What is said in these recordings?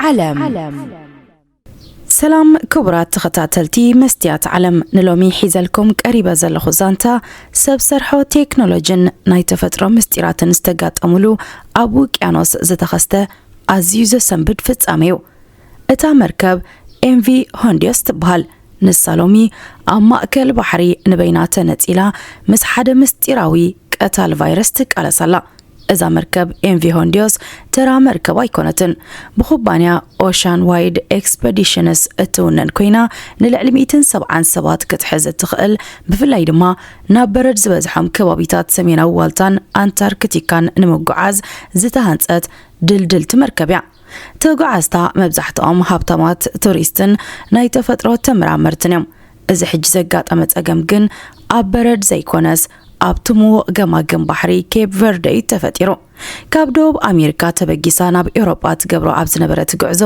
ዓለም። ሰላም ክቡራት ተኸታተልቲ መስትያት ዓለም፣ ንሎሚ ሒዘልኩም ቀሪበ ዘለኹ ዛንታ ሰብ ሰርሖ ቴክኖሎጂን ናይ ተፈጥሮ ምስጢራትን ዝተጋጠሙሉ ኣብ ውቅያኖስ ዝተኸስተ ኣዝዩ ዘሰንብድ ፍጻሜ እዩ። እታ መርከብ ኤምቪ ሆንዲዮስ ትበሃል። ንሳ ሎሚ ኣብ ማእከል ባሕሪ ንበይና ተነጺላ ምስ ሓደ ምስጢራዊ ቀታል ቫይረስ ትቃለስ ኣላ። እዛ መርከብ ኤምቪ ሆንዲዮስ ተራ መርከብ ኣይኮነትን። ብኩባንያ ኦሻን ዋይድ ኤክስፐዲሽንስ እትውነን ኮይና፣ ንልዕሊ ሚእትን ሰብዓን ሰባት ክትሕዝ እትኽእል፣ ብፍላይ ድማ ናብ በረድ ዝበዝሖም ከባቢታት ሰሜናዊ ዋልታን ኣንታርክቲካን ንምጉዓዝ ዝተሃንጸት ድልድልቲ መርከብ እያ። ተጓዓዝታ መብዛሕትኦም ሃብታማት፣ ቱሪስትን ናይ ተፈጥሮ ተመራመርትን እዮም። እዚ ሕጂ ዘጋጠመ ጸገም ግን ኣብ በረድ ዘይኮነስ ኣብቲ ምዉቕ ገማግም ባሕሪ ኬፕ ቨርደ እዩ ተፈጢሩ። ካብ ደቡብ ኣሜሪካ ተበጊሳ ናብ ኤውሮጳ ትገብሮ ኣብ ዝነበረት ጉዕዞ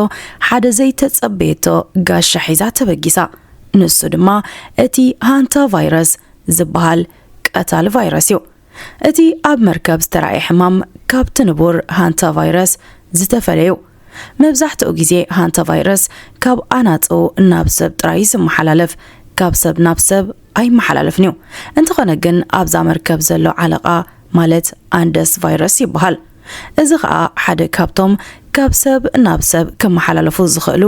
ሓደ ዘይተጸበየቶ ጋሻ ሒዛ ተበጊሳ። ንሱ ድማ እቲ ሃንታ ቫይረስ ዝበሃል ቀታሊ ቫይረስ እዩ። እቲ ኣብ መርከብ ዝተራእየ ሕማም ካብቲ ንቡር ሃንታ ቫይረስ ዝተፈለዩ። መብዛሕትኡ ግዜ ሃንታ ቫይረስ ካብ ኣናጹ ናብ ሰብ ጥራይ እዩ ዝመሓላለፍ፣ ካብ ሰብ ናብ ሰብ ኣይመሓላለፍን እዩ። እንተኾነ ግን ኣብዛ መርከብ ዘሎ ዓለቓ ማለት ኣንደስ ቫይረስ ይበሃል። እዚ ኸኣ ሓደ ካብቶም ካብ ሰብ ናብ ሰብ ክመሓላለፉ ዝኽእሉ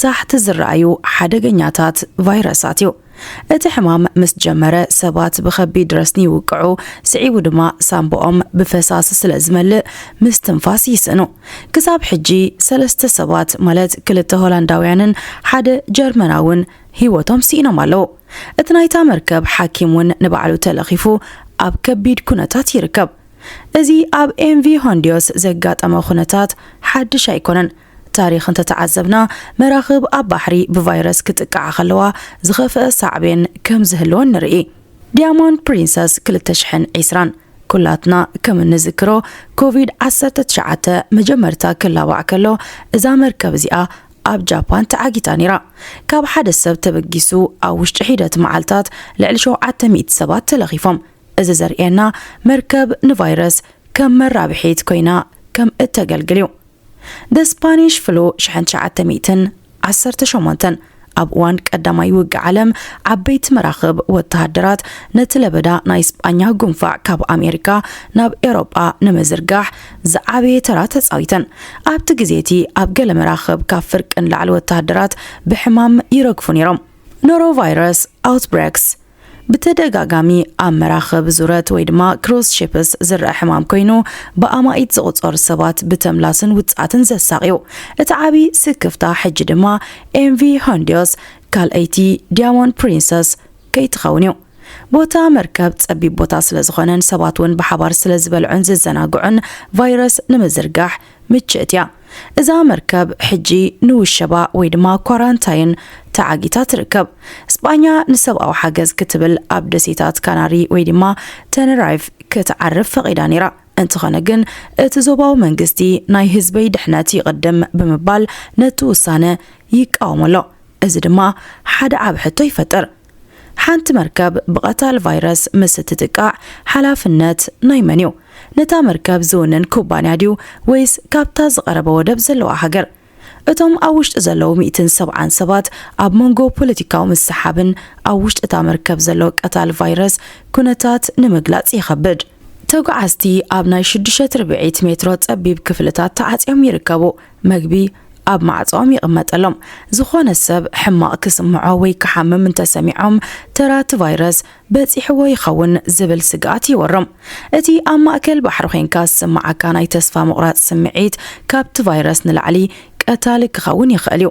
ሳሕቲ ዝረኣዩ ሓደገኛታት ቫይረሳት እዩ። እቲ ሕማም ምስ ጀመረ ሰባት ብኸቢድ ረስኒ ይውቅዑ፣ ስዒቡ ድማ ሳንቦኦም ብፈሳሲ ስለ ዝመልእ ምስትንፋስ ይስእኑ። ክሳብ ሕጂ ሰለስተ ሰባት ማለት ክልተ ሆላንዳውያንን ሓደ ጀርመናውን ህይወቶም ስኢኖም ኣለዉ። እቲ ናይታ መርከብ ሓኪም እውን ንባዕሉ ተለኺፉ ኣብ ከቢድ ኩነታት ይርከብ። እዚ ኣብ ኤምቪ ሆንዲዮስ ዘጋጠመ ኩነታት ሓድሽ ኣይኮነን። ታሪኽ እንተተዓዘብና፣ መራኽብ ኣብ ባሕሪ ብቫይረስ ክጥቃዓ ከለዋ ዝኸፍአ ሳዕቤን ከም ዝህልወን ንርኢ። ዲያሞንድ ፕሪንሰስ ክልተ ሽሕን ዕስራን፣ ኩላትና ከም እንዝክሮ፣ ኮቪድ ዓሰርተ ትሽዓተ መጀመርታ ክላባዕ ከሎ፣ እዛ መርከብ እዚኣ ኣብ ጃፓን ተዓጊታ ነይራ። ካብ ሓደ ሰብ ተበጊሱ ኣብ ውሽጢ ሒደት መዓልታት ልዕሊ ሸውዓተ ሚእቲ ሰባት ተለኺፎም። እዚ ዘርእየና መርከብ ንቫይረስ ከም መራብሒት ኮይና ከም እተገልግል እዩ። The Spanish Flu ሽሕን ትሽዓተ ሚእትን ዓሰርተ ሸሞንተን፣ ኣብ እዋን ቀዳማይ ውግእ ዓለም ዓበይቲ መራኽብ ወተሃደራት ነቲ ለበዳ ናይ ስጳኛ ጉንፋዕ ካብ ኣሜሪካ ናብ ኤውሮጳ ንምዝርጋሕ ዝዓበየ ተራ ተጻዊተን። ኣብቲ ግዜ እቲ ኣብ ገለ መራኽብ ካብ ፍርቂ ንላዕሊ ወተሃደራት ብሕማም ይረግፉ ነይሮም። ኖሮቫይረስ ኣውትብሬክስ ብተደጋጋሚ ኣብ መራኽብ ዙረት ወይ ድማ ክሩዝ ሺፕስ ዝረአ ሕማም ኮይኑ፣ ብኣማኢት ዝቑጸሩ ሰባት ብተምላስን ውጽኣትን ዘሳቕዩ። እቲ ዓቢ ስክፍታ ሕጂ ድማ ኤምቪ ሆንዲዮስ ካልኣይቲ ዲያሞንድ ፕሪንሰስ ከይትኸውን እዩ። ቦታ መርከብ ጸቢብ ቦታ ስለ ዝኾነን ሰባት እውን ብሓባር ስለ ዝበልዑን ዝዘናግዑን፣ ቫይረስ ንምዝርጋሕ ምችእት እያ። እዛ መርከብ ሕጂ ንውሸባ ወይ ድማ ኳራንታይን ተዓጊታ ትርከብ። ስጳኛ ንሰብኣዊ ሓገዝ ክትብል ኣብ ደሴታት ካናሪ ወይ ድማ ተነራይፍ ክትዓርፍ ፈቒዳ ነይራ። እንተኾነ ግን እቲ ዞባዊ መንግስቲ ናይ ህዝበይ ድሕነት ይቕድም ብምባል ነቲ ውሳነ ይቃወሞ ኣሎ። እዚ ድማ ሓደ ዓቢ ሕቶ ይፈጥር። ሓንቲ መርከብ ብቐታል ቫይረስ ምስ እትጥቃዕ ሓላፍነት ናይ መን እዩ? ነታ መርከብ ዝውንን ኩባንያ ድዩ ወይስ ካብታ ዝቐረበ ወደብ ዘለዋ ሃገር? እቶም ኣብ ውሽጢ ዘለዉ ሚእትን ሰብዓን ሰባት ኣብ መንጎ ፖለቲካዊ ምስሓብን ኣብ ውሽጢ እታ መርከብ ዘሎ ቀታል ቫይረስ ኩነታት ንምግላጽ ይኸብድ። ተጓዓዝቲ ኣብ ናይ ሽዱሽተ ርብዒት ሜትሮ ጸቢብ ክፍልታት ተዓጽዮም ይርከቡ። መግቢ ኣብ ማዕጾኦም ይቕመጠሎም። ዝኾነ ሰብ ሕማቕ ክስምዖ ወይ ክሓምም እንተሰሚዖም፣ ተራ እቲ ቫይረስ በጺሕዎ ይኸውን ዝብል ስግኣት ይወሮም። እቲ ኣብ ማእከል ባሕሪ ኮይንካ ዝስምዓካ ናይ ተስፋ ምቑራጽ ስምዒት ካብቲ ቫይረስ ንላዕሊ ቀታሊ ክኸውን ይኽእል እዩ።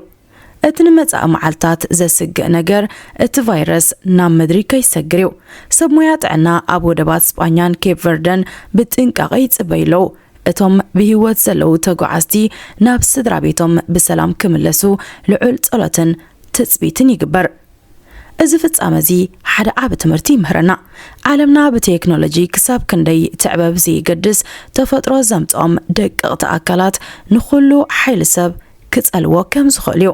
እቲ ንመጻኢ መዓልታት ዘስግእ ነገር፣ እቲ ቫይረስ ናብ ምድሪ ከይሰግር እዩ። ሰብ ሞያ ጥዕና ኣብ ወደባት ስጳኛን ኬፕ ቨርደን ብጥንቃቐ ይጽበዩ ኣለዉ። እቶም ብህይወት ዘለዉ ተጓዓዝቲ ናብ ስድራ ቤቶም ብሰላም ክምለሱ ልዑል ጸሎትን ትጽቢትን ይግበር። እዚ ፍጻመ እዚ ሓደ ዓቢ ትምህርቲ ይምህረና። ዓለምና ብቴክኖሎጂ ክሳብ ክንደይ ትዕበብ ዘይገድስ፣ ተፈጥሮ ዘምጽኦም ደቀቕቲ ኣካላት ንኹሉ ሓይሊ ሰብ ክጸልዎ ከም ዝኽእል እዩ።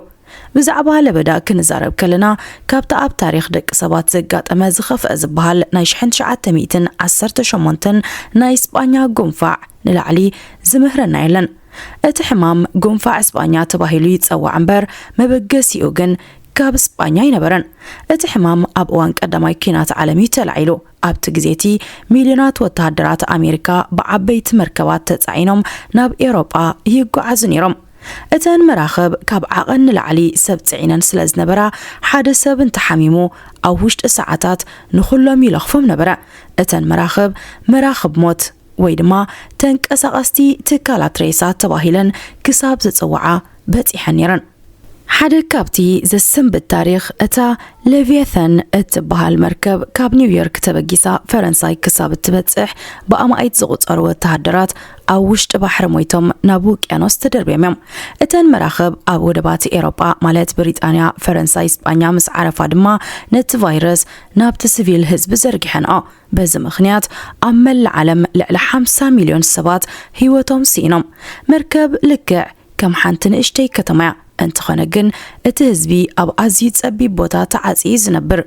ብዛዕባ ለበዳ ክንዛረብ ከለና፣ ካብቲ ኣብ ታሪኽ ደቂ ሰባት ዘጋጠመ ዝኸፍአ ዝበሃል ናይ ሽሕን ትሽዓተ ሚእትን ዓሰርተ ሸሞንተን ናይ ስጳኛ ጉንፋዕ ንላዕሊ ዝምህረና የለን። እቲ ሕማም ጉንፋዕ ስጳኛ ተባሂሉ ይጸዋዕ እምበር፣ መበገሲኡ ግን ካብ ስጳኛ ኣይነበረን። እቲ ሕማም ኣብ እዋን ቀዳማይ ኲናት ዓለም እዩ ተላዒሉ። ኣብቲ ግዜ እቲ፣ ሚልዮናት ወተሃደራት ኣሜሪካ ብዓበይቲ መርከባት ተጻዒኖም ናብ ኤውሮጳ ይጓዓዙ ነይሮም። እተን መራኽብ ካብ ዓቐን ንላዕሊ ሰብ ጽዒነን ስለ ዝነበራ፣ ሓደ ሰብ እንተሓሚሙ ኣብ ውሽጢ ሰዓታት ንኹሎም ይለኽፎም ነበረ። እተን መራኽብ፣ መራኽብ ሞት ወይ ድማ ተንቀሳቐስቲ ትካላት ሬሳ ተባሂለን ክሳብ ዝጽውዓ በጺሐን ነይረን። ሓደ ካብቲ ዘሰንብድ ታሪኽ፣ እታ ሌቪያታን እትበሃል መርከብ ካብ ኒውዮርክ ተበጊሳ ፈረንሳይ ክሳብ እትበጽሕ፣ ብኣማኢት ዝቑጸሩ ወተሃደራት ኣብ ውሽጢ ባሕሪ ሞይቶም ናብ ውቅያኖስ ተደርብዮም እዮም። እተን መራኽብ ኣብ ወደባት ኤውሮጳ፣ ማለት ብሪጣንያ፣ ፈረንሳይ፣ ስጳኛ ምስ ዓረፋ ድማ ነቲ ቫይረስ ናብቲ ሲቪል ህዝቢ ዘርጊሐንኦ። በዚ ምኽንያት ኣብ መላእ ዓለም ልዕሊ ሓምሳ ሚልዮን ሰባት ህይወቶም ስኢኖም። መርከብ ልክዕ ከም ሓንቲ ንእሽተይ ከተማ እያ። እንተኾነ ግን፣ እቲ ህዝቢ ኣብ ኣዝዩ ጸቢብ ቦታ ተዓጽዩ እዩ ዝነብር።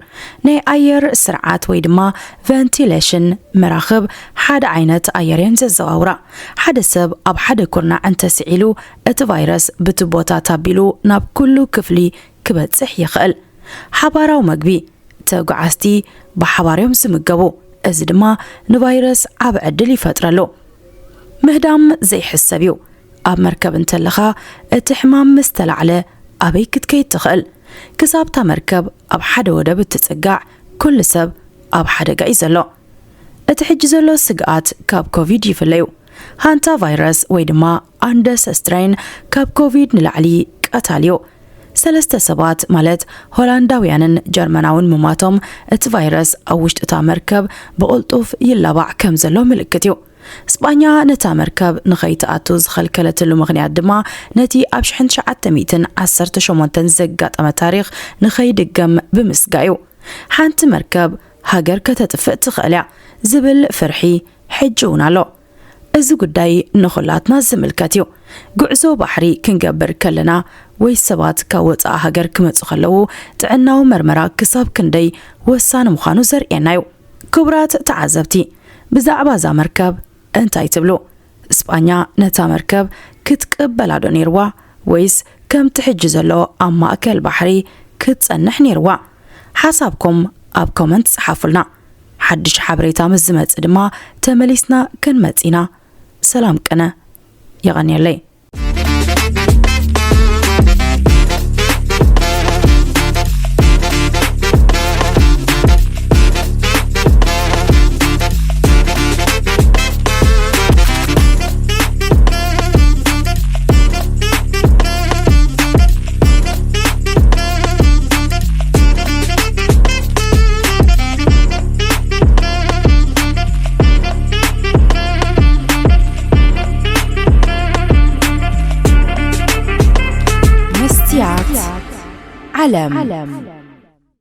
ናይ ኣየር ስርዓት ወይ ድማ ቨንቲሌሽን መራኽብ ሓደ ዓይነት ኣየር እየን ዘዘዋውራ። ሓደ ሰብ ኣብ ሓደ ኩርናዕ እንተስዒሉ፣ እቲ ቫይረስ ብቲ ቦታ ታቢሉ ናብ ኩሉ ክፍሊ ክበጽሕ ይኽእል። ሓባራዊ መግቢ፣ ተጓዓዝቲ ብሓባር እዮም ዝምገቡ። እዚ ድማ ንቫይረስ ዓቢ ዕድል ይፈጥረሉ። ምህዳም ዘይሕሰብ እዩ። ኣብ መርከብ እንተለኻ፣ እቲ ሕማም ምስ ተላዕለ ኣበይ ክትከይድ ትኽእል? ክሳብ እታ መርከብ ኣብ ሓደ ወደብ እትጽጋዕ፣ ኩሉ ሰብ ኣብ ሓደጋ እዩ ዘሎ። እቲ ሕጂ ዘሎ ስግኣት ካብ ኮቪድ ይፍለዩ። ሃንታ ቫይረስ ወይ ድማ ኣንደስ ስትሬን ካብ ኮቪድ ንላዕሊ ቀታሊ እዩ። ሰለስተ ሰባት፣ ማለት ሆላንዳውያንን ጀርመናውን ምማቶም፣ እቲ ቫይረስ ኣብ ውሽጢ እታ መርከብ ብቕልጡፍ ይላባዕ ከም ዘሎ ምልክት እዩ። ስጳኛ ነታ መርከብ ንኸይትኣቱ ዝኸልከለትሉ ምኽንያት ድማ፣ ነቲ ኣብ ሽሕን ትሽዓተ ሚእትን ዓሰርተ ሸሞንተን ዘጋጠመ ታሪኽ ንኸይድገም ብምስጋእ እዩ። ሓንቲ መርከብ ሃገር ከተጥፍእ ትኽእል እያ ዝብል ፍርሒ ሕጂ እውን ኣሎ። እዚ ጉዳይ ንኹላትና ዝምልከት እዩ። ጉዕዞ ባሕሪ ክንገብር ከለና ወይ ሰባት ካብ ወጻኢ ሃገር ክመጹ ከለዉ፣ ጥዕናዊ መርመራ ክሳብ ክንደይ ወሳኒ ምዃኑ ዘርእየና እዩ። ክቡራት ተዓዘብቲ፣ ብዛዕባ እዛ መርከብ እንታይ ትብሉ? ስጳኛ ነታ መርከብ ክትቅበላ ዶ ነይርዋ፣ ወይስ ከምቲ ሕጂ ዘሎ ኣብ ማእከል ባሕሪ ክትጸንሕ ነይርዋ? ሓሳብኩም ኣብ ኮመንት ጸሓፉልና። ሓድሽ ሓበሬታ ምስ ዝመጽእ ድማ ተመሊስና ክንመጽእ ኢና። ሰላም ቅነ። የቐንየለይ። መስትያት ዓለም።